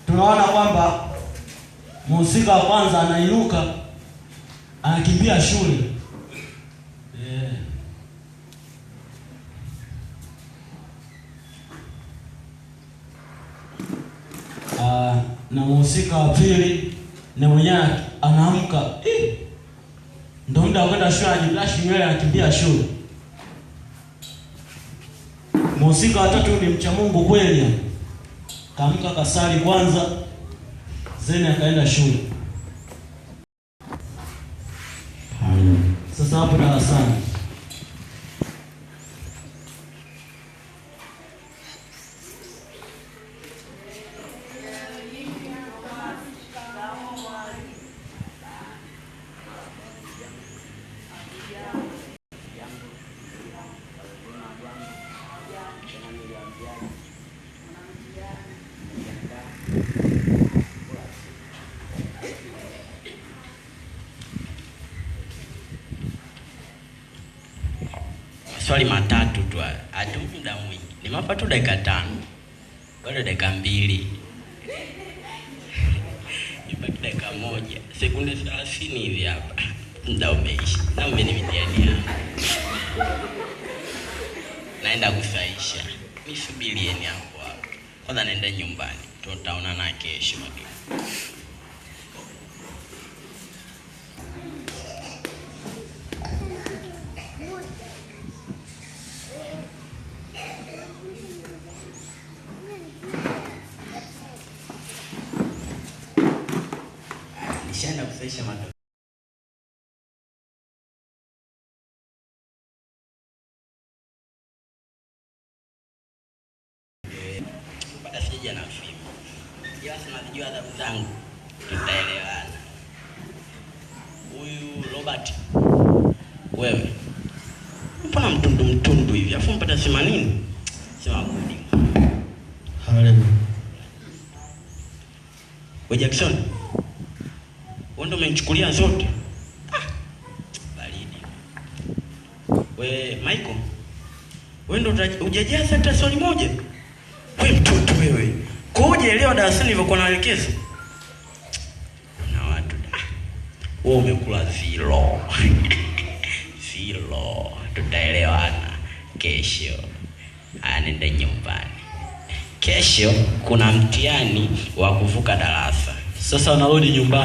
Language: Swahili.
Tunaona kwamba mhusika wa kwanza anainuka anakimbia shule. Yeah. Na mhusika wa pili na mwenyewe anaamka, ndio muda wa kwenda shule, anajibrashi nywele anakimbia shule. Mhusika wa tatu ni mcha Mungu kweli, kaamka kasali kwanza, zeni akaenda shule. Sasa hapo darasani Maswali matatu tu haya, hatumi muda mwingi, nimewapa tu dakika 5, bado dakika 2, ibaki dakika 1, sekunde 30 hivi hapa, muda umeisha. Na mmeni mitihani yangu, naenda kusaisha, nisubirieni hapo hapo kwanza, naenda nyumbani, tutaonana kesho. Nishaenda kusaisha matokeo. Baada sijaja na fimbo. Ila si unazijua adhabu zangu, tutaelewana. Huyu Robert, wewe mbona mtundu mtundu hivi? Afu mpata 80? Sema good. Haleluya. Wewe Jackson, wewe ndio umenichukulia zote. Baridi. We Michael, wewe ndio hujajaza hata swali moja. We mtoto wewe. Kwa hiyo hujaelewa darasani nilivyokuwa naelekeza? Na watu. Wewe umekula zero. Zero. Tutaelewana kesho. Nenda nyumbani. Kesho kuna mtihani wa kuvuka darasa. Sasa unarudi nyumbani.